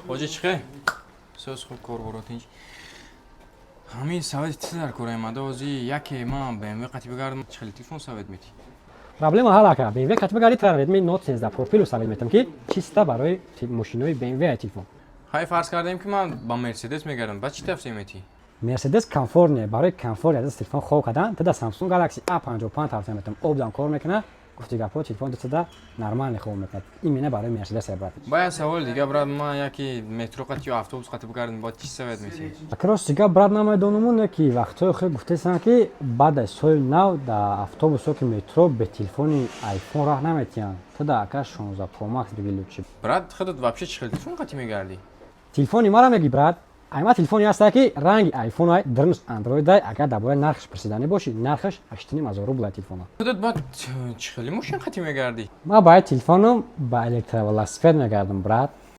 Хоҷа, чӣ хел? Соз, хуб, кор боро тинч. Ҳамин совет ти дар кора омада. Ози яке ман БМВ қати бигардам, чӣ хеле телефон совет метӣ? Проблема ҳал, ака. BMW кати бигарди, тра Redmi Note 13 Pro Plus совет метам, ки чиста барои мошинои BMW телефон. Ҳай, фарз кардем, ки ман ба Мерседес мегардам, баъд чӣ тавсия метӣ? Мерседес комфортне. Барои комфорт аз телефон хоб кардан тада Samsung Galaxy A55 тавсия метам. Обдам кор мекунад, гуфти гапҳо, телефон дусада нормально хоб мекунад. Именно барои Мерседес, брат. Ба як саволи дига, брат. Ман яке метро қати ё автобус қати бигардам, баъд чӣ совет метӣ? Рости гап, брат, намедонаму, не ки вақтҳои хел гуфтесам, ки баъд аз соли нав дар автобусо ки метро бе телефони айфон раҳ наметиҳанд. Тада, ака, 16 Pro Max биги лучше. Брат, худат вообще чӣ хел телефон қати мегардӣ? Телефони мара меги, брат? Айма телефоне ҳаста, ки ранги айфон ай, дарунаш андроид ай. Агар дар бораи нархаш пурсиданӣ бошӣ, нархаш 8,5 ҳазор рубл телефона. Худат баъд чӣ хели мошин қати мегардӣ? Ман ба телефоном ба электровелосипед мегардам, брат.